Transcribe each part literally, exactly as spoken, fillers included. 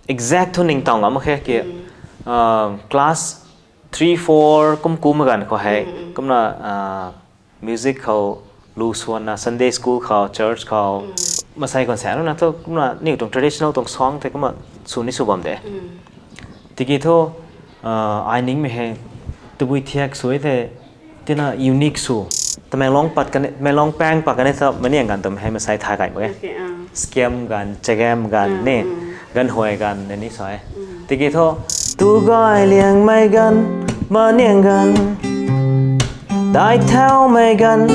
exact thu ningtow ngam mak khe ki, class three four kum kum ganv khou hei kumna music khou lu swanna Sunday school khou, church khou, masei khou sa runa thu kumna aniu tuang traditional tuang song the kumna sw ni sw bam de. Tiki thu ai ningmei hei tabui thiak sw e the, tina unique sw, Tamenglong pat kani, Tamenglong paeng pat kani tha maniang ganv twmei hei masei thay gay mak e. Scam ganv, chagam ganv ni, ganv huay ganv ni sa e. Tiki thu, tu gay liangmei ganv, maniang ganv, dai thaumei ganv,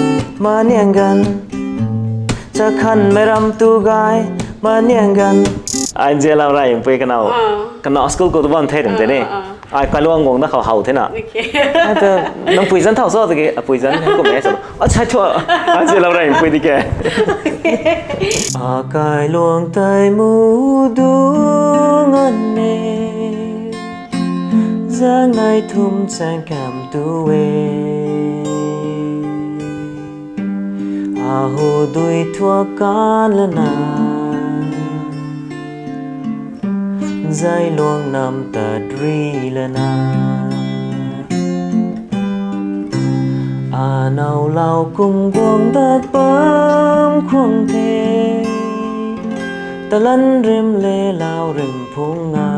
maniang ganv, chakhanmei ram tu gay, maniang ganv. Ai nzianlou rey mpui kanow, kanow school khou tu bam the twmei tei ni, ai kailuang guang da khou how thena. Nang pui zanc thau cho tiki, apui zanc kummei sa, achai thu, ai nzianlou rey mpui di ke. Akailuang tei mu dung an e, zangnei thum chaeng kam tu e. Ahu dui thuak kan lana, zai luang nam ta dri lana, anow lau kum guang dat bam khwang the, talan rim le lau rim phung a.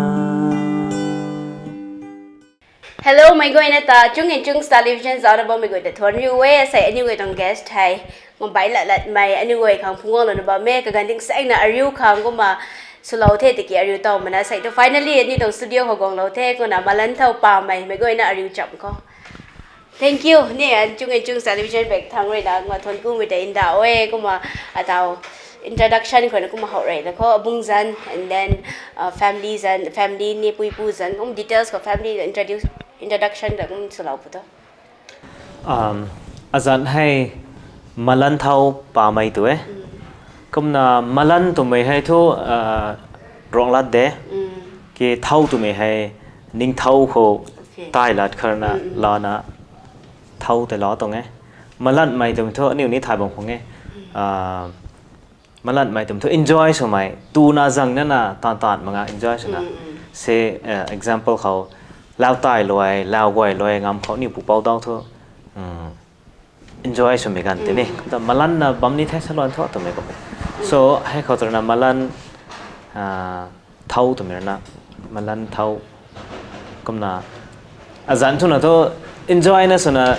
Hello, meic guayna ta Chung in Chungs Television zaucna bammei guay ta thuanc riu e. Sei aniu guay tuang guest hei, ngam bai lat latmei aniu guay khang phungc guanglouna bam e, kaganv ding saengna ariu khang kumna swlou the tiki ariu taw mana sei tu finally aniu tuang studio khou guanglou the, kumna Malan Thau Pamei, meic guayna ariu cham khou. Thank you ni, Chung in Chungs Television bek thang ruina kumna thuanc kumei ta ndauh e, kumna ataw introduction khou na kumna how reyna khou abungc zanc and then family zanc, family ni puipu zanc kum details khou family introduce, introduction ta kum swlou pu tho. Azanc hei Malan Thau Pamei tu e. Kumna Malan twmei hei thu ruanglat de, ki Thau twmei hei ningthau khou tai lat kharna lana thau tei lou tuang e. Malanmei twmei thu aniu ni thay bam khwang e. Malanmei twmei thu enjoy swmei, tuna zang nana taanv taanv mak nga enjoy swna. Se example khou, lau tai luai, lau guay luai ngam khou aniu pupouc dau thu enjoy swmei ganv tei ni. Kumta malanna bam ni the saluan thu twmei kum e. So hei khou twna Malan Thau twmei rana, Malan Thau. Kumna azanc thuna thu enjoy na swna,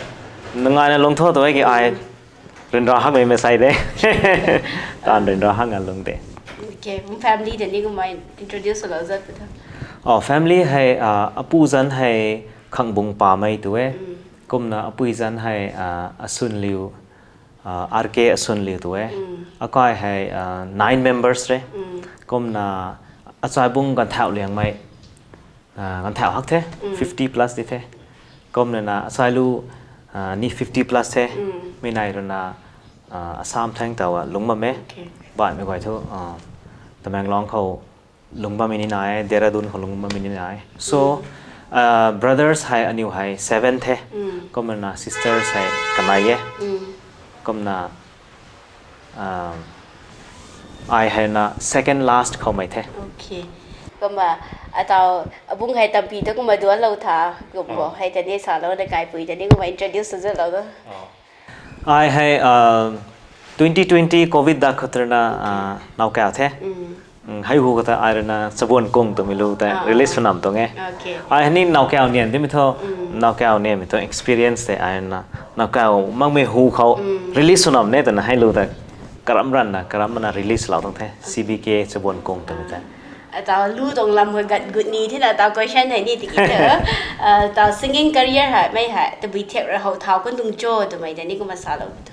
ngaina lung tho tu e ki ai ryanra hakmei masei de. Taanv ryanra hak nga lung de. Okay, family ta ni kumna introduce swlou zat pu tho. Family hei, apu zanc hei Khangbung Pamei tu e. Kumna apui zanc hei Asunliu, R K Asunliu tu e. Akai hei nine members re. Kumna achaibung ganvthauh liangmei, ganvthauh hak the, fifty plus di the. Kumna achailu ni fifty plus the. Mi nei runa Assam thangc taw a lungc bam e. Baihmei guay thu Tamenglong khou lungc bammei ni nai e, Dehradun khou lungc bammei ni nai e. So brothers hei aniu hei seven the. Kumna sisters hei kanei e. Kumna ai hei na second last khoumei the. Kumna ataw abungc hei tampy ta kumna duanclou tha, kum bo hei ta ni salou na, kaipui ta ni kumna introduce sw zalou do. Ai hei twenty twenty covid dak khou twna nowkaw the. Hei hu khou ta ai runa Chabuan Kung twmei lu tei release sw nam tuang e. Ai hei ni nowkaw nian dimei thu, nowkaw nianmei thu experience tei ai runa nowkaw makmei hu khou release sw nam ne twna hei lu tei karam ranna karam mana release lou tuang the, C B K Chabuan Kung twmei tei. Ataw lu tuang lam khou gat gut ni thena ataw question hei ni tiki the. Ataw singing career hei mei hei tabui thiak ra how thau kan tuang cho twmei ta ni kumna salou tu.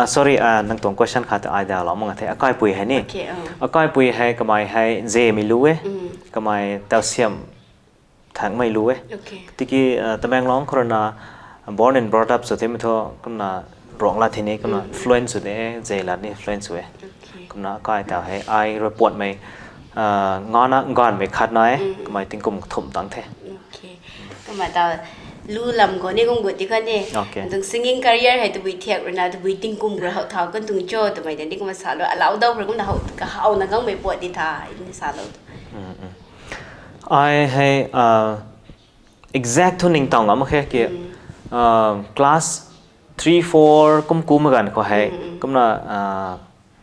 Sorry, nang tuang question khat ta ai dalou mak nga the. Akaipui hei ni, akaipui hei kamei hei Zemei lu e. Kamei Tausiam Thangmei lu e. Tiki Tamenglong khou runa born and brought up sw themei thu kumna ruanglat thei ni kumna fluent sw de, Zelat ni fluent sw e. Kumna akai taw hei ai reportmei ngana nganvmei khat na e, kamei tingkum kathumh tang the. Kumna taw lu lam khou ni kum gut di kha ni. Tuang singing career hei tabui thiak runa tabui tingkum khou how thau kan tuang cho twmei ta ni kumna salou, alau dau khou kumna how kahawna kangmei puat di tha ni salou tu. Ai hei exact thu ningtow ngam mak khe ki, class three four kum ku ma ganv khou hei kumna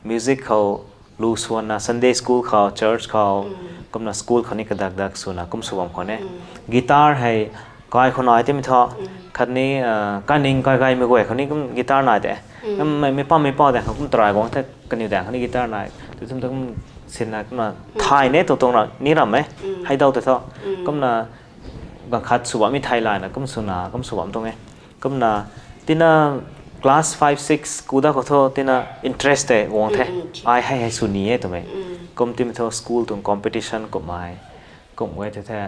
music khou lu swanna Sunday school khou, church khou, kumna school khou ni kadak dak swna kum sw bam khou ne. Guitar hei kai khou nai timi thu, khatni kaning kai gaymei guay khou ni kum guitar nai de. Mei pam mei pau de khou kum tarai guang the, kaniw daeng khou ni guitar nai tu thum ta kum sinna kumna thay ne tu tuang ra ni ram e, hei dau tei thu. Kumna ganv khat sw bammei thei layna kum swna kum sw bam tuang e. Kumna tina class five six ku da khou thu tina interest tei guang the. Ai hei hei sw ni e twmei. Kum timi thu school tuang competition kummei, kum e tei the,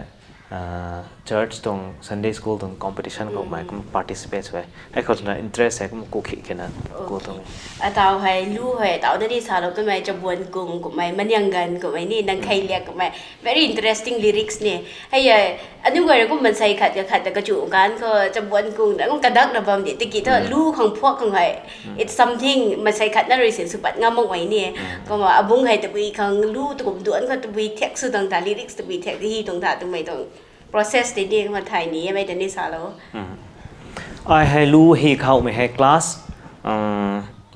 church tuang Sunday school tuang competition kummei kum participate sw e. Hei khou twna interest hei kum ku khi khena ku tuang e. Ataw hei lu hei ataw na ni salou twmei chabuan kung kummei, maniang ganv kummei ni, nang khei liak kummei very interesting lyrics ni. Hei aniu guay rui kum mansei khat kakhat ta kachu ganv khou chabuan kung na kum kadakna bam di tiki thu lu khang phuak khang hei it's something mansei khat na rui sin sw pat ngam makmei ni. Kumna abung hei tabui khang lu tukum duanc khou tabui thiak sw tuang tha, lyrics tabui thiak hi tuang tha twmei tuang process tei ni kumna thay ni e mei ta ni salou. Ai hei lu hi khou mei hei class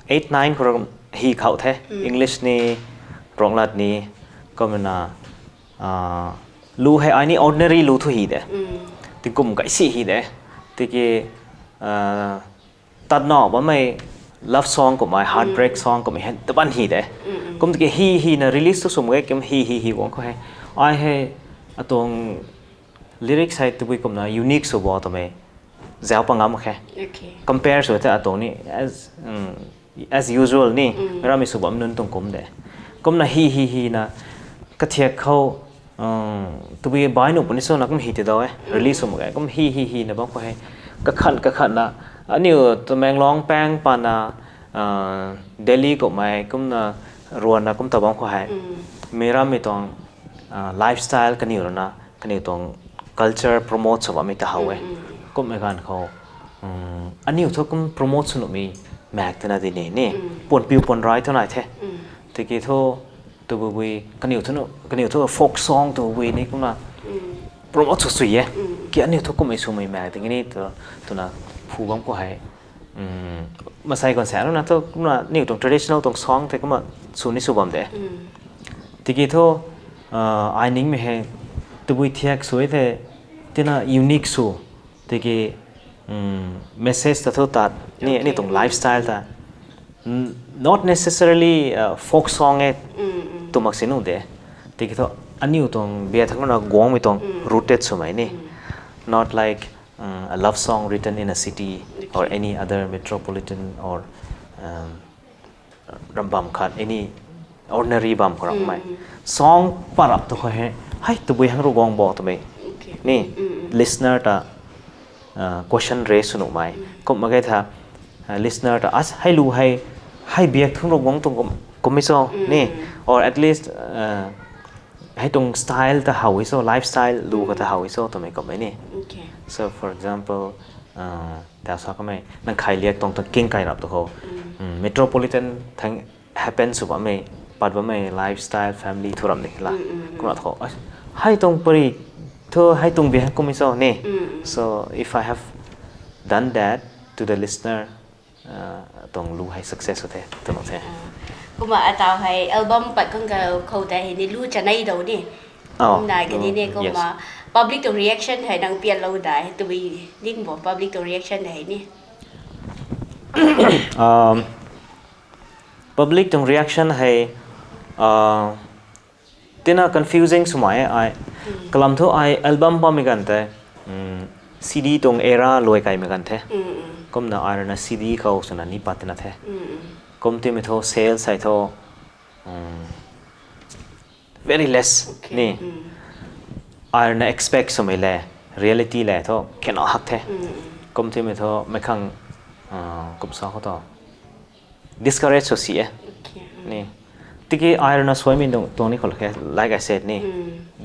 eight nine khou hi khou the, English ni, Ruanglat ni, kumna lu hei ai ni ordinary lu thu hi de. Tingkum kai si hi de. Tiki tat naw bammei love song kummei, heartbreak song kummei hei taban hi de. Kum tiki hi hina release tu sw mak ge, kum hi hi hi guang khou hei ai hei atuang lyrics hei tabui kumna unique sw bo twmei zauc pat ngam mak khe. Compare sw the atuang ni as usual ni, meic rammei sw bam nunc tuang kum de. Kumna hi hi hina kathiak khou tabui bai nuh puni swna kum hi ti daw e, release sw mak ge. Kum hi hi hina bam khou hei kakhat kakhatna aniu Tamenglong paeng pana, Delhi kummei kumna ruanna kum ta bam khou hei meic rammei tuang lifestyle kaniw ruina kaniw tuang culture promote sw bammei ta how e. Kummei ganv khou aniu thu kum promote sw nuhmei maek twna di ni ni, puan piu puan rai thu nai the. Tiki thu tabui kaniw thu kaniw thu folk song tabui ni kumna promote sw sui e. Ki aniu thu kummei swmei maek tiki ni twna phu bam khou hei masei khwan sa runa thu kumna aniu tuang traditional tuang song tei kumna sw ni sw bam de. Tiki thu ai ningmei hei tabui thiak sw e the, tina unique sw, tiki message ta thu tat ni aniu tuang lifestyle ta not necessarily folk song e tw mak si nuh de. Tiki thu aniu tuang bia thangc runa guangmei tuang rooted swmei ni, not like a love song written in a city or any other metropolitan or rambam khat, any ordinary bam khou ramei song parap tu khou hei hei tabui hang ru guang bo twmei ni listener ta question raise sw nuhmei kum mak ge tha. Listener ta as hei lu hei hei biak thangc ru guang tuang kummei cho ni, or at least hei tuang style ta how e cho, lifestyle lu kha ta how e cho twmei kummei ni. So for example, ta sa kamei nang khei liak tuang ta king kai rap tu khou metropolitan thangc happen sw bammei, pat bammei lifestyle, family thu ram ni la kumna thu hei tuang pari thu hei tuang bia kummei cho ni. So if I have done that to the listener, tuang lu hei success sw the twna the. Kumna ataw hei album pat khang khou tei hei ni lu chanei dou ni, nai kani ni kumna public tuang reaction hei nang pianlou dai tabui ning bo public tuang reaction hei ni? Public tuang reaction hei tina confusing swmei e ai. Kalam thu ai album bammei ganv tei CD tuang era luai kaimei ganv the. Kumna ai ruina CD khou swna ni pat tina the. Kum timei thu sales hei thu very less ni. Ai ruina expect swmei le reality le thu kena hak the. Kum timei thu meic khang kum sa khou thu discourage sw si e ni. Tiki ai ruina suaimei tuang ni khou khe, like I said ni,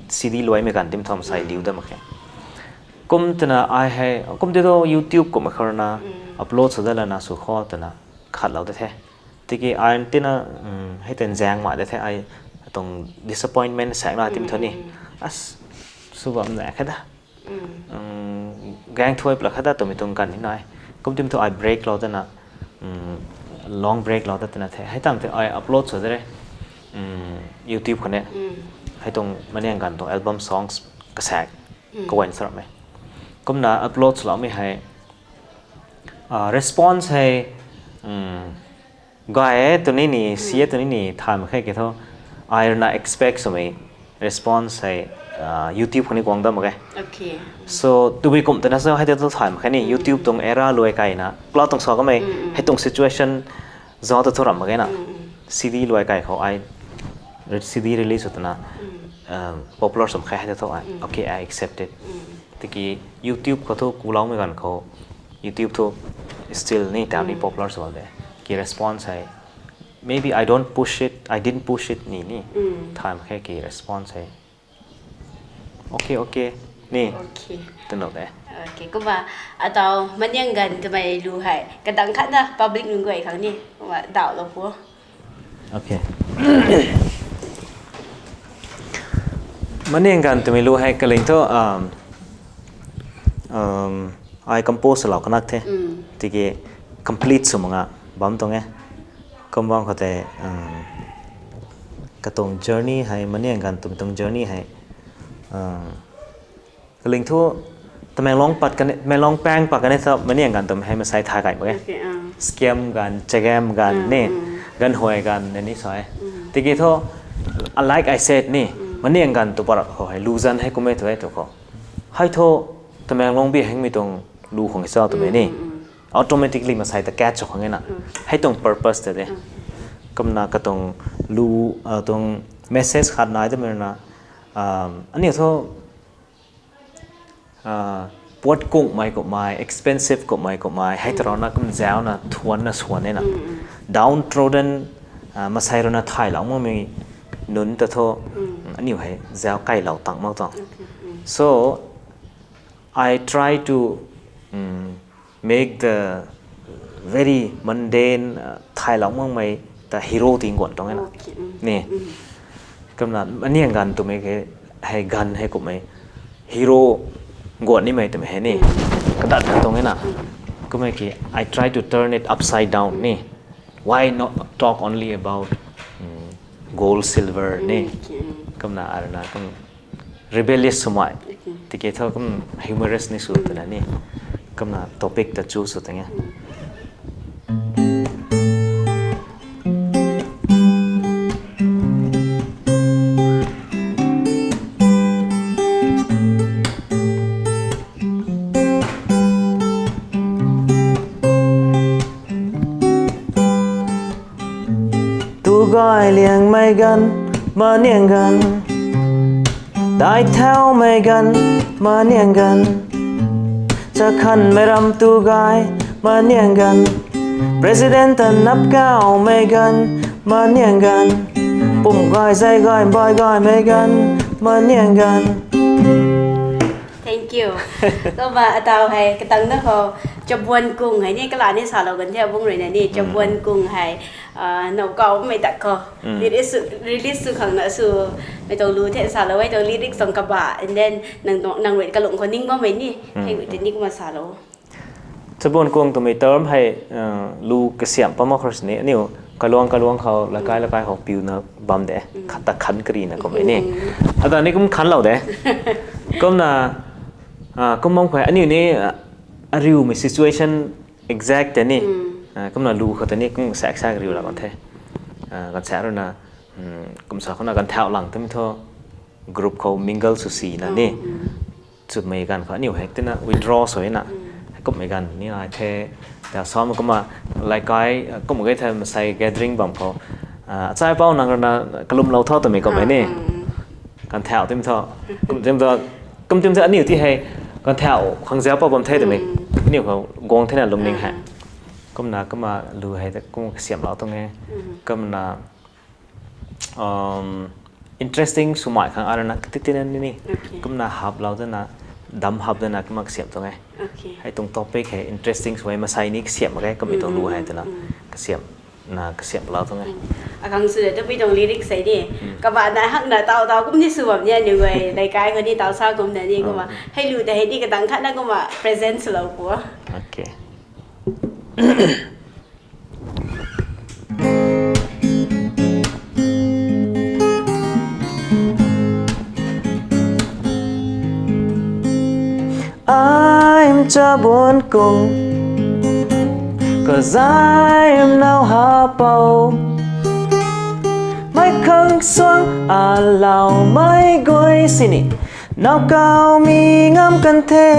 CD luaimei ganv tim thom sai liu da mak khe. Kum twna ai hei kum ti thu YouTube kummei khou ruina upload sw da lana sw khou twna khatlou de the. Tiki ai tina hei ten zaeng ma de the ai tuang disappointment saekna tim thu ni, as, sw bam na khe da, gang thuai pla khe da twmei tuang ganv ni nai. Kum tim thu ai break lou dana, long break lou da twna the. Hei tang the ai upload sw de re, YouTube khou ne. Hei tuang Maniang Ganv tuang album songs kasaek kaguay sa ram e. Kumna upload swloumei hei, response hei gay e twni ni, si e twni ni thay mak khe ki thu, ai rui na expect swmei response hei YouTube khou ni guang dam mak e. So twmei kum twna sa hei tei thu thay mak khe ni, YouTube tuang era luai kaina pla tuang sa kamei, hei tuang situation zauc ta thu ram mak ge na. CD luai kai khou ai, CD release sw twna popular sw mak khe hei tei thu ai, okay, I accept it. Tiki YouTube khou thu kuloumei ganv khou YouTube thu still ni taw ni popular sw de. Ki response hei, maybe I don't push it, I didn't push it ni ni thay mak khe ki response hei, okay, okay ni twna de. Kumna ataw Maniang Ganv twmei lu hei kadang khatna public nunc guay khang ni kumna dawlou pu. Maniang Ganv twmei lu hei kaling thu ai compose lou kanak the. Tiki complete sw mak nga bam tuang e. Kum bam khou tei katuang journey hei, Maniang Ganv twmei tuang journey hei, kaling thu Tamenglong pat kane, Tamenglong paeng pat kane thu Maniang Ganv twmei hei masai thay kai mak e. Scam ganv, chagam ganv ni, ganvhuay ganv ni sa e. Tiki thu, like I said ni, Maniang Ganv tw parak khou hei lu zan hei kum e tw e tw khou, hei thu Tamenglong bi hengmei tuang lu khang cha twmei ni automatically masai ta catch sw khang e na. Hei tuang purpose ta de. Kumna katuang lu, tuang message khat nai twmei na, aniu thu puat kungmei kummei, expensive kummei kummei hei tarauna kum zauna thuanna swan e na. Downtrodden, masai ruina thaylou makmei nunc ta thu aniu hei zau kailou tang mak tuang. So I try to make the very mundane, thaylou makmei ta hero ting guan tuang e na. Ni kumna Maniang Ganv twmei hei ganv hei kummei hero guan nimei twmei hei ni kadat na tuang e na. Kummei ki I try to turn it upside down ni. Why not talk only about gold, silver ni? Kumna arna kum rebellious swmei, tiki thu kum humorous ni sw twna ni. Kumna topic ta chu sw tuang e. Tugay Liangmei Ganv, Maniang Ganv. Daithaumei Ganv, Maniang Ganv. Chakhanmei Ram Tugay, Maniang Ganv. President ta Napkawmei Ganv, Maniang Ganv. Pumgay Zaygay Baygaymei Ganv, Maniang Ganv. Thank you. Kumna ataw hei katang na khou Chabuan Kung hei ni kala ni salou kan the, abungc rui na ni Chabuan Kung hei now kawmei dak khou release sw khang na swmei tuang lu the salou e, tuang lyrics tuang kaba, and then nang rui kalung khou ning bammei ni hei tei ni kumna salou. Chabuan Kung twmei term hei lu kasiamh pa mak khou sini aniu kaluang kaluang khou, lakai lakai khou piuna bam de, khat ta khan karina kummei ni. Ata ni kum khanlou de. Kumna kum bam khou aniu ni ariumei situation exact tei ni kumna lu khou tei ni kum saek saek riu la kan the. Kan saek ruina kum sa khouna kan thau lang twmei thu group khou mingle sw sina ni chumei ganv khou aniu hei tina withdraw sw na. Kummei ganv ni ai the. Ta sam kumna laikai kum ge the, masai gathering bam khou achaipou nang ruina kalumlou tho twmei kummei ni kan thau tim tho. Kum tim thu, kum tim thu aniu ti hei kan thau khang zau pa bam the twmei aniu khou guang thena lungning hei. Kumna kumna lu hei ta kum kasiamhlou tuang e. Kumna interesting swmei khang arana kati tina ni ni. Kumna haplou dana, dam hap dana kumna kasiamh tuang e. Hei tuang topic hei interesting swmei, masai ni kasiamh mak ge, kummei tuang lu hei twna kasiamh, na kasiamhlou tuang e. Akhang sw de tabui tuang lyrics hei ni. Kabana hakna taw taw kum ni sw bam ni aniu guay leikai khou ni taw sa kumna ni kumna. Hei lu de hei ni katang khatna kumna present swlou pu. Okay. I'm Chabun Kung, 'cause I'm now Hapou. Mei khang suang alou mei guay sini, now kau mi ngam kan the.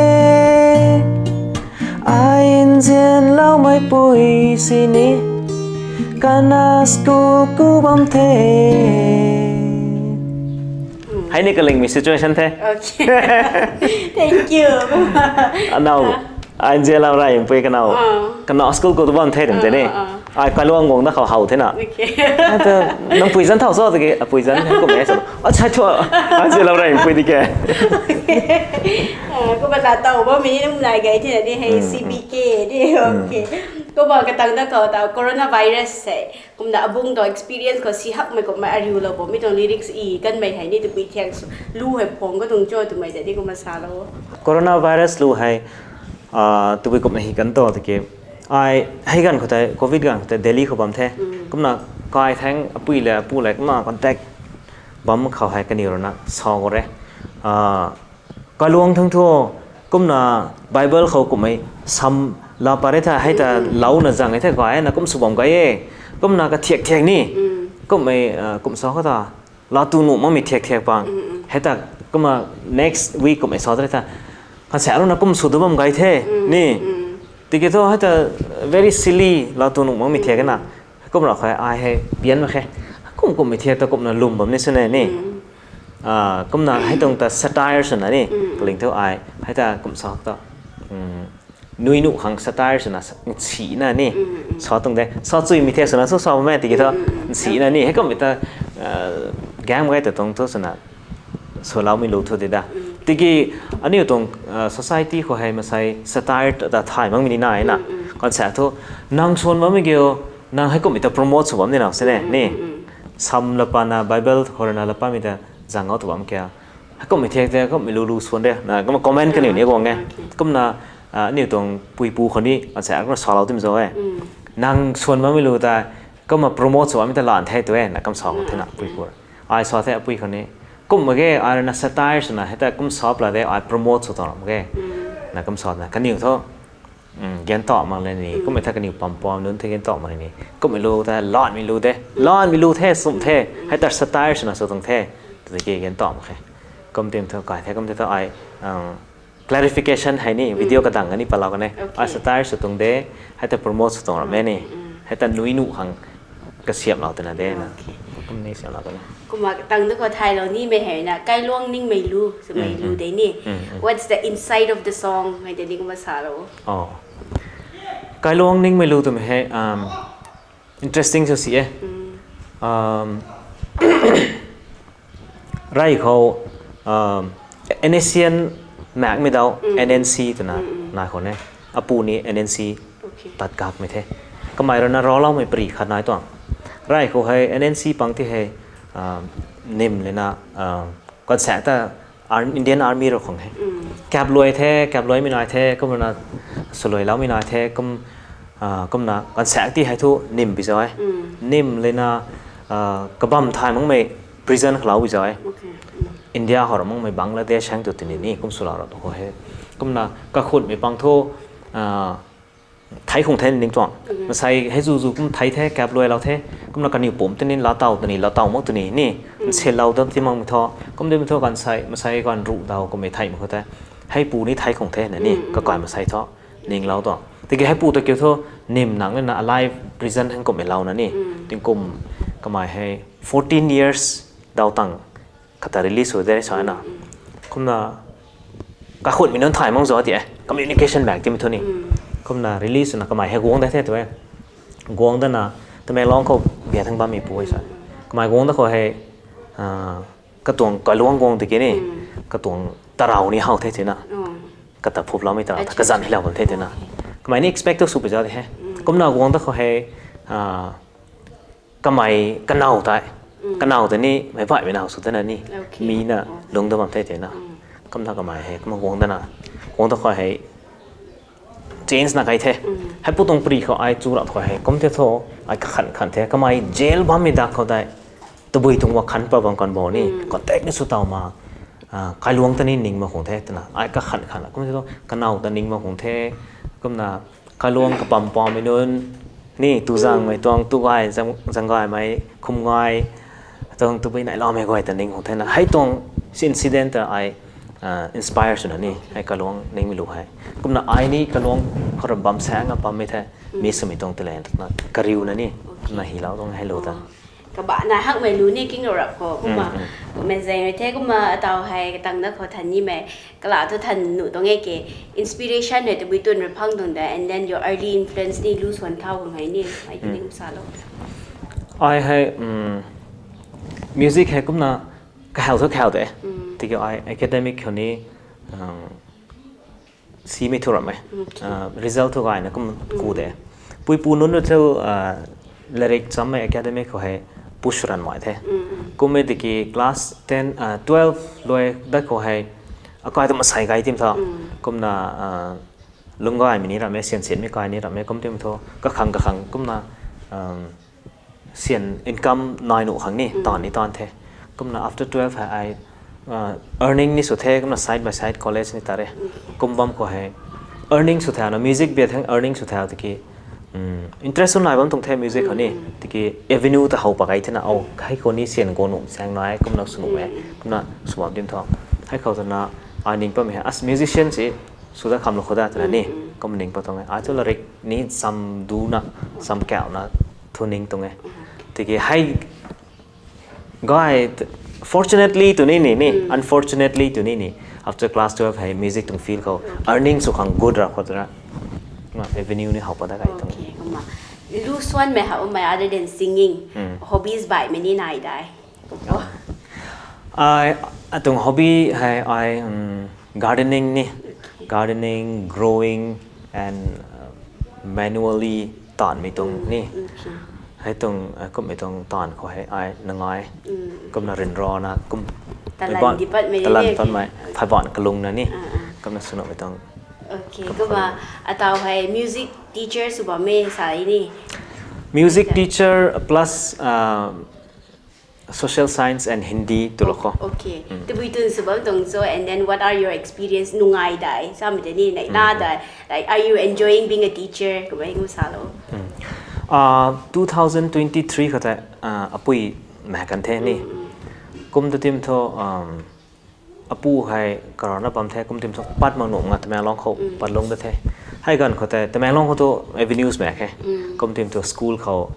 Ai nzianlou mei pui sini, kana school ku bam the. Hei ni kalingmei situation the. Okay. Thank you. Anau, ai nzianlou raypui kanau. Kanau school ku tu bam the twmei tei ni. Ai kailuang guang da khou how thena. Nang pui zan thau so tiki, pui zan kumna sa. Acha thu, ai nzianlou raypui di ke. Kumna la taw bammei ni nai gay thena ni hei C B K ni. Okay. Kumna katang da khou taw coronavirus hei kumna abung tuang experience khou si hakmei kummei ariulou bammei tuang lyrics i kanmei hei ni tabui thiak sw lu hei phang katuang cho twmei tei ni kumna salou. Coronavirus lu hei tabui kumna hi kan to tiki, ai hei ganv khou tei, covid ganv khou tei Delhi khou bam the. Kumna kai thang apui le apu le kumna contact bam khou hei kaniw rui na sa khou re. Kailuang thang thu, kumna Bible khou kummei sam la pat re tha, hei ta louna zang e the kai na kum sw bam gay e. Kumna kathiak thiak ni. Kummei, kum sa khou ta, laa tu nuh makmei thiak thiak pang. Hei ta kumna next week kummei sa re tha, khansa rui na kum sw tu bam gay the ni. Tiki thu hei ta very silly, laa tu nuh makmei thiak na. Kumna khou ai hei pian mak khe. Kum kummei thiak ta kumna lwm bam ni swna ni. Kumna hei tuang ta satire swna ni. Kaling thu ai hei ta kum sa ta, nui nuh khang satire swna nsina ni. Sa tuang de, sa chuimei thiak swna sw sa bammei tiki thu, nsina ni hei kummei ta gang gay ta tuang thu swna swloumei lu thu de da. Tiki aniu tuang society khou hei masei satire ta thay makmei ni nai na. Khansa thu, nang swan bammei kiu, nang hei kummei ta promote sw bam ni na sine ni. Sam la patna Bible khou rui na la patmei ta zang ngau tu bam kha. Hei kummei thiak tei kummei lu lu swan de na kumna comment kaniw ni guang e. Kumna aniu tuang puipu khou ni khansa kumna salou tim zo e. Nang swan bammei lu ta kumna promote sw bammei ta lan the tu e na kum sa thena puipu. Ai sa the apui khou ni, kum mak ge, ai rui na satire swna hei ta kum sa pla de, ai promote sw tuang ram ge. Na kum sa na kaniw thu, gan ta mak le ni, kummei tha kaniw pampam nunc the gan ta mak le ni. Kummei lu ta lanmei lu de, lanmei lu the, sum the, hei ta satire swna sw tuang the. Tiki gan ta mak khe. Kum tim thu kai the, kum tim thu ai clarification hei ni, video kadang ani patlou kan e. Ai satire sw tuang de, hei ta promote sw tuang ram e ni. Hei ta nui nuh khang kasiamhlou twna de na. Kum ni siamhlou kan e. Kumna tang da khou thaylou nimei hei na, kailuang ningmei lu, swmei lu de ni. What's the inside of the song? Hei de ni kumna salou. Kailuang ningmei lu twmei hei interesting sw si e. Rey khou NSCN makmei dau, NNC twna nai khou ne. Apu ni NNC tat kakmei the. Kamei rui na ravloumei pari khat nai tuang. Rey khou hei NNC pang ti hei nim lena, khansa ta Indian Army rui khang hei kapluai the, kapluaimei nai the, kumna swluailoumei nai the, kum, kumna khansa ti hei thu nim pi zau e. Nim lena, kabam thay makmei prison khou lou pi zau e. India khou ra makmei Bangladesh hang tu tini ni kum swlou ra tu khou hei. Kumna kakhunmei pang thu thei khang the ning tuang. Masei hei zuzu kum thei the, kapluailou the. Kumna kaniw pumc tini, laa taw tini, laa taw mak tini ni. Nselou dam ti makmei thu, kum dimei thu khansa, masei kan ruh daw kummei thei mak khou the. Heipu ni thei khang the na ni, kakai masei thu ninglou tuang. Tiki heipu ta kiu thu nim nang lena alive prison hang kummei lou na ni. Tingkum kamei hei fourteen years daw tang kata release sw de sa na. Kumna kakhunmei nunc thay mak zau ti e, communication bak timei thu ni. Kumna release swna kamei hei guang da the tu e. Guang dana Tamenglong khou bia thang bammei pu e sa. Kamei guang da khou hei katuang kailuang guang tiki ni, katuang tarau ni how the tina. Kata phuploumei tarau ta kazanc heilou bam the tina. Kamei ni expect tu sw pi zau ti he. Kumna guang da khou hei kamei kanow tei, kanow tei ni meic baihmei now sw tana ni, mi na lungc da bam the tei na. Kumna kamei hei kumna guang dana, guang da khou hei change na kai the. Hei pu tuang pri khou ai chu rap khou hei kum the thu, ai kakhan khan the, kamei jail bammei dak khou tei tabui tuang wa khan pa bam kan bo ni, contact ni sw taw ma, kailuang ta ni ning ma khung the twna ai kakhan khan kum the thu, kanow ta ning ma khung the. Kumna kailuang kapam pammei nunc ni, tu zangmei tuang, tu gay, zang gaymei, khum gay, tuang tabui nai loumei guay ta ning khung the na. Hei tuang incident ta ai inspire swna ni hei kailuang ningmei lu hei. Kumna ai ni kailuang khou ra bam saeng a bammei the, mi swmei tuang talent na kariuna ni, kumna hilou tuang hei lu ta. Kabana hakmei lu ni kingrou rap khou kumna, kumna zaymei the kumna ataw hei katang da khou than nimei, kala thu than nuh tuang e ke, inspiration hei tabui tun ra phang tuang da, and then your early influence ni lu swan thau khang hei ni, ai ni kum salou. Ai hei music hei kumna kahau thu kahau de, tiki ai academic khou ni simei thu ram e, result thu gayna kum ku de. Puipu nunc thu lairik chammei academic khou hei push ranmei the. Kummei tiki class ten, twelve luai dat khou hei akai tu masei gay tim tha. Kumna lungc gaymei ni ram e, syan syanmei kai ni ram e, kum tim thu kakhang kakhang kumna syan income nai nuh khang ni taanv ni taanv the. Kumna after twelve hei ai earning ni sw the, kumna side by side college ni ta re. Kum bam khou hei earning sw thau na, music bia thang earning sw thau tiki interest sw nai bam tuang the music khou ni, tiki avenue ta how pa kai thena, o hei khou ni syan go nuh saeng nai kumna sw nuh e, kumna sw bam tim thu. Hei khou twna ai ning pamei hei as musician si sw da khamlou khou da twna ni, kum ning pa tuang e. Ai thu lairik ni cham duna, cham kauna thu ning tuang e. Tiki hei gay, fortunately tw ni ni ni, unfortunately tw ni ni, after class twelve hei music tuang field khou earning sw khang good ra khou twna, avenue ni how pa da kai tuang. Lu swanmei haumei, other than singing, hobbies baihmei ni nai dai? Ai atuang hobby hei ai gardening ni, gardening, growing and manually taanvmei tuang ni. Hei tuang kummei tuang taanv khou hei ai nangai kumna ryanrana kum talan patmei, pheyban kalungna ni, kumna sw nuhmei tuang. Kumna ataw hei music teacher sw bammei sa ni? Music teacher plus social science and Hindi twlou khou. Tabui tun sw bam tuang cho, and then what are your experience, nungai dai samei tei ni, nai na dai, like, are you enjoying being a teacher kummei kum salou. Two thousand twenty three khou tei apui mak kan the ni. Kum ta tim thu apu hei karana bam the, kum tim thu pat mak nuh nga Tamenglong khou pat lung da the. Hei ganv khou tei Tamenglong khou tu avenues mak khe. Kum tim thu school khou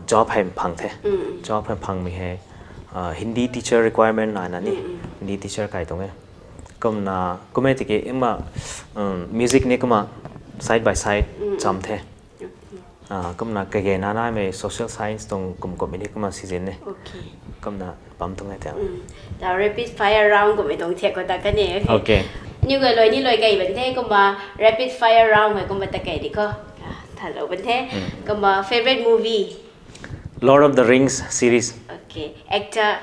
job hei phang the. Job hei phangmei hei Hindi teacher requirement naina ni, Hindi teacher kai tuang e. Kumna kummei tiki ima music ni kumna side by side cham the. Kumna kage nanaimei social science tuang kum kummei ni kumna sizin e. Kumna bam tuang e tei. Ta rapid fire round kummei tuang thiak khou ta kan e. Ni guay loi ni loi kei bam the, kumna rapid fire round hei kumna ta kei di khou thalou bam the. Kumna favorite movie? Lord of the Rings series. Actor?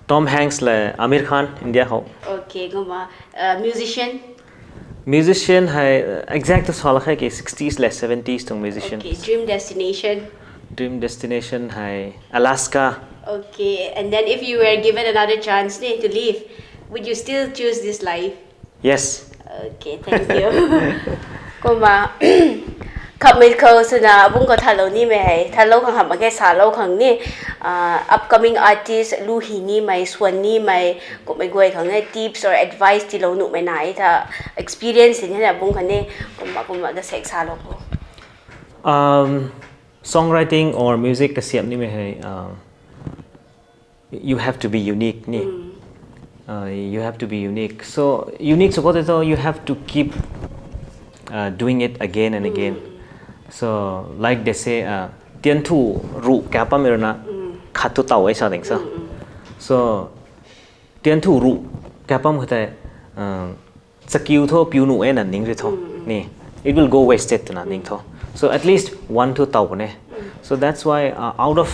Tom Hanks le Aamir Khan, India khou. Kumna musician? Musician hei exact tu salou khe ki sixties le seventies tuang musician. Dream destination? Dream destination hei Alaska. And then if you were given another chance ni to live, would you still choose this life? Yes. Kumna khammei khou swna abungc khou thalou nimei hei, thalou khang hamh mak khe, salou khang ni, upcoming artist lu hi nimei, swan nimei kummei guay khang e tips or advice tiilou nuhmei nai tha, experience ni na abungc khou ni, kumna kumna da sek salou khou. Songwriting or music kasiamh nimei hei you have to be unique ni. You have to be unique. So unique sw khou tei thu you have to keep doing it again and again. So like they say, tianthu ruh kapam rana khat tu taw e sa ding sa. So tianthu ruh kapam khou tei chakiu thu piu nuh e na ning rui thu ni, it will go wasted twna ning thu. So at least one to tau ne. So that's why uh, out of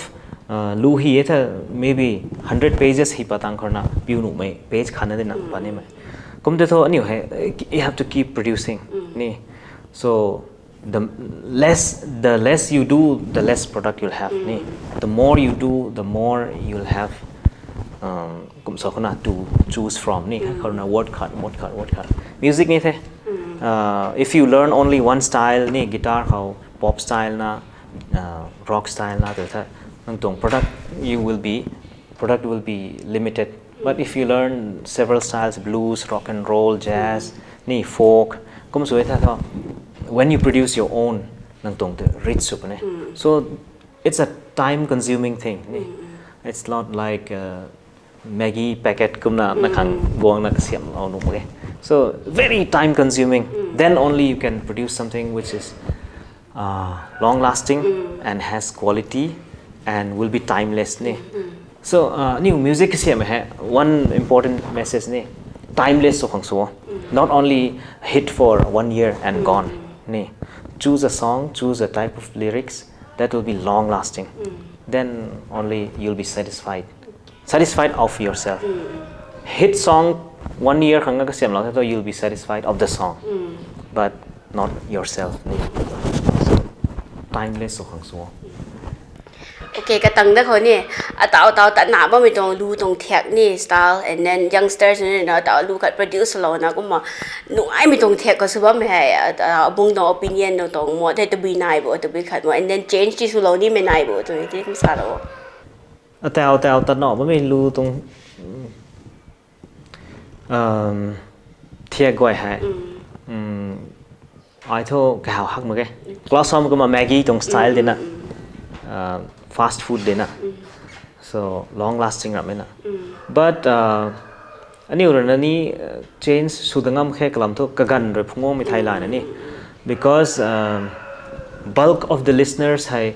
uh, lu hi e tha maybe hundred pages hi patang khorna piu nuhmei page khatna dina pa nimei. Kum te tho aniu hei you have to keep producing ni. So the less the less you do, the less product you'll have ni. The more you do, the more you'll have um, kum so khorna to choose from ni. Khorna word khat, word khat, word khat. Music ni the. Uh, if you learn only one style ni, guitar khou pop style na, uh, rock style na, tu tha nang tuang product you will be product will be limited. But if you learn several styles, blues, rock and roll, jazz ni, folk, kum sw e tha tho, when you produce your own, nang tuang tu rich sw puni. So it's a time consuming thing ni. It's not like uh, Maggi packet kumna na khang guangna kasiam lou nuh mak e. So very time consuming. Then only you can produce something which is uh, long lasting and has quality and will be timeless ni. So uh, aniu music kasiam hei one important message ni, timeless sw khang sw. Not only hit for one year and gone ni. Choose a song, choose a type of lyrics that will be long lasting. Then only you'll be satisfied satisfied of yourself. Hit song one year khang kasiam lou the, so you'll be satisfied of the song, but not yourself ni. So timeless sw khang sw. Okay, katang da khou ni, atau atau ta na bammei tuang lu tuang thiak ni style, and then youngsters ni na atau lu khat produce lou na kumna nungaimei tuang thiak khou sw bammei hei, abung tuang opinion no tuang mo the, tabui nai bo, tabui khat mo, and then change ti swlou nimei nai bo twmei ti kum sa lou. Atau atau ta na bammei lu tuang thiak guay hei ai thu kahaw hak mak e. Class hom kumna Maggi tuang style dina, fast food dina, so long lasting ramh e na. But aniu rui na ni change sw da ngam khe kalam thu kaganv rui phungguangmei thei lana ni, because bulk of the listeners hei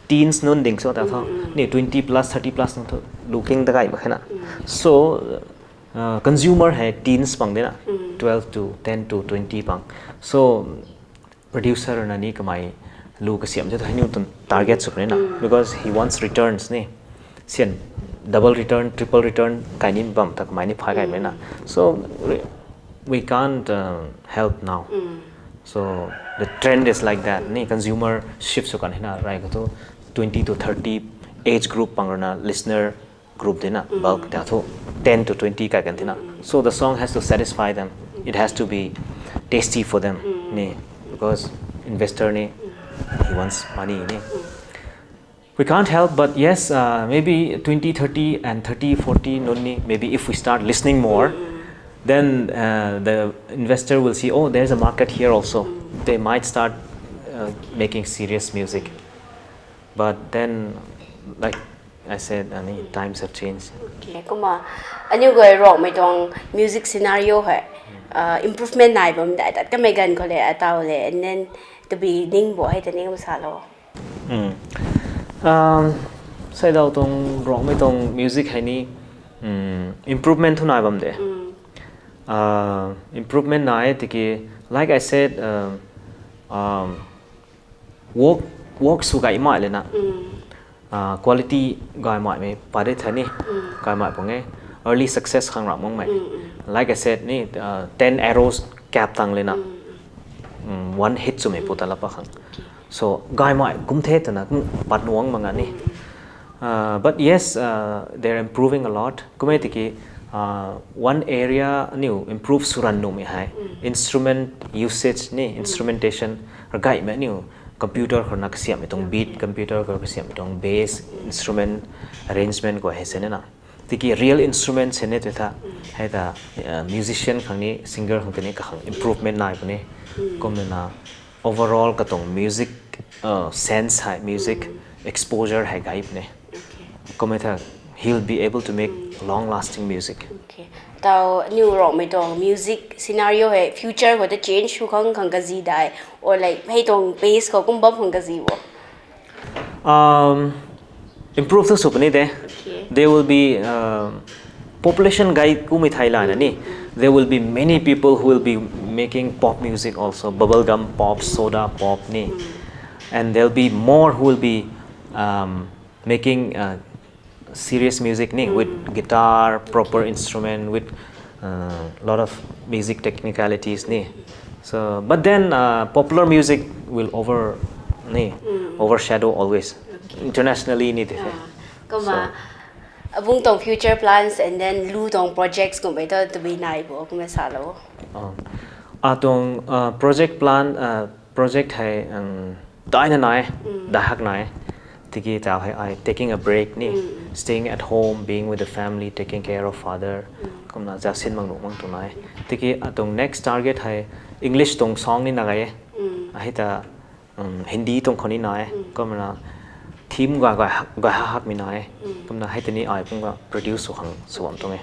teens nunc ding sw ta tho ni, twenty plus, thirty plus nunc thu lu king da gay mak khe na. So consumer hei teens pang dina, twelve to ten to twenty pang. So producer na ni kamei lu kasiam the tu hei ni tuang target sw puni na, because he wants returns ni. Sian double return, triple return kai ni bam ta kamei ni phay kai puni na. So we can't help now. So the trend is like that ni, consumer shift sw kan hei na, rai khou thu twenty to thirty age group pang rui na listener group dina, bulk ta thu ten to twenty kai kan thina. So the song has to satisfy them. It has to be tasty for them ni, because investor ni, he wants money ni. We can't help, but yes, uh, maybe twenty, thirty and thirty, forty nunc ni, maybe if we start listening more, then uh, the investor will see, oh, there's a market here also. They might start uh, making serious music. But then, like I said, I mean, times have changed. Okay, kumna aniu guay Rongmei tuang music scenario hei uh, improvement nai bam dai tat kamei ganv khou le, atau le, and then tabui ning bo hei ta ning sa lou. Saidau tuang Rongmei tuang music hei ni improvement thu nai bam de. Improvement nai tiki, like I said, work work sw gaymei le na, quality gaymeimei pat de tha ni, gaymei pung e, early success khang ram makmei. Like I said ni, ten arrows kap tang le na, one hit swmei pu ta la pa khang. So gaymei kum the twna kum pat nuang mak nga ni. But yes, uh, they're improving a lot. Kumei tiki uh, one area aniu improve sw ran nuhmei hei instrument usage ni, instrumentation, ragaimei aniu computer khou na kasiammei tuang beat, computer khou kasiammei tuang bass, instrument arrangement khou hei sene na. Tiki real instrument sene tu tha, hei ta uh, musician khang ni, singer khang tini kakhang improvement nai puni. Kumna overall katuang music uh, sense hei, music exposure hei gay puni. Kumei tha, he'll be able to make long lasting music. Tau aniu Rongmei tuang music scenario hei future khou ta change sw khang khang kazi dai, or like hei tuang pace khou kum bam khang kazi bo? Improve thu sw puni de. There will be uh, population gay kumei thai lana ni, there will be many people who will be making pop music also, bubblegum pop, soda pop ni. and there'll be more who will be um, making uh, serious music ni with guitar, proper instrument, with uh, lot of music technicalities ni. So, but then uh, popular music will over ni overshadow always internationally ni de. Kumna abung tuang future plans and then lu tuang projects kummei tu tabui nai bo kumna salou. Atuang uh, project plan uh, project hei um, daina nai, dahak nai. Tiki tau hei I taking a break ni, staying at home, being with the family, taking care of father. Kumna zausin mang nuh mang tu nai. Tiki atuang next target hei English tuang song ni na gai. Ahita um, Hindi tuang khou ni nai. Kumna theme ga ga ga ha hak mi nai. Kumna hei tini ai pum ga produce sw khang sw bam tuang e.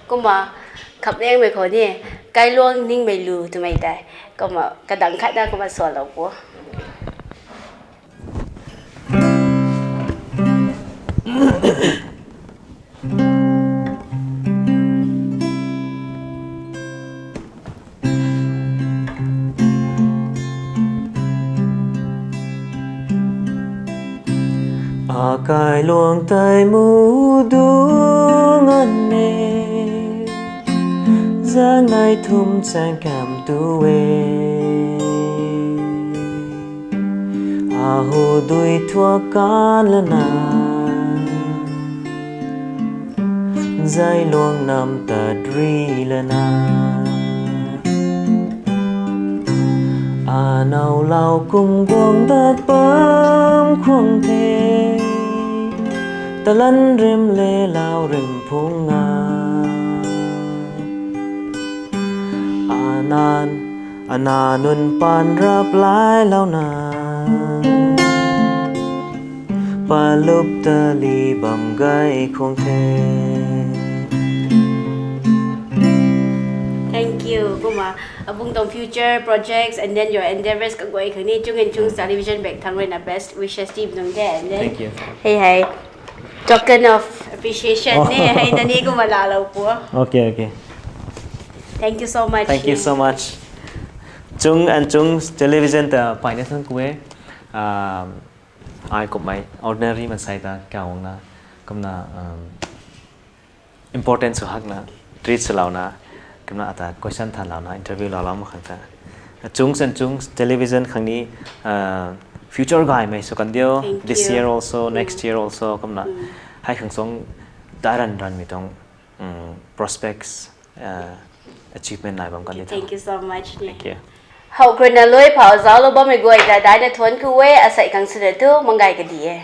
Kumna khamhmei khou ni kailuang ningmei lu twmei tei kumna kadang khat na kumna salou bo. Akailuang tei mu duang an e, zaeng nai thum chaeng kam tu e. Ahu dui thuak kan lana, zai luang nam tat ri lana. Anow lau kum guang dat bam khuang the, talan rim le lau rim phung a. Anan, ana nunc paan rap lai launa, palup tali bam gay khung the. Thank you. Kumna abung tuang future projects and then your endeavours kaguay khang ni Chung and Chung's Television bak thangc ruina best wishes ti nung the and then Thank you. Hei hei token of appreciation ni hei nani kumna laalou bo. Okay, okay. Thank you so much. Thank you so much. Chung and Chung's Television ta paina thank you e. Um, ai kumhmei ordinary mansei ta kauangna kumna um, important sw hakna treat swlouna kumna ata question thanlouna interview laalou mak khang ta. Chung's and Chung's Television khang ni uh, future gaymei sw kan dio. This year also, next year also kumna hei khang song dai ran ranmei tuang um, prospects, uh, achievement nai bam kan di. Thank you so much. Thank you. How khruina lui phau zauclou bammei guay ta daina thuanc ku e, asei khang swna tu manggay kadi e.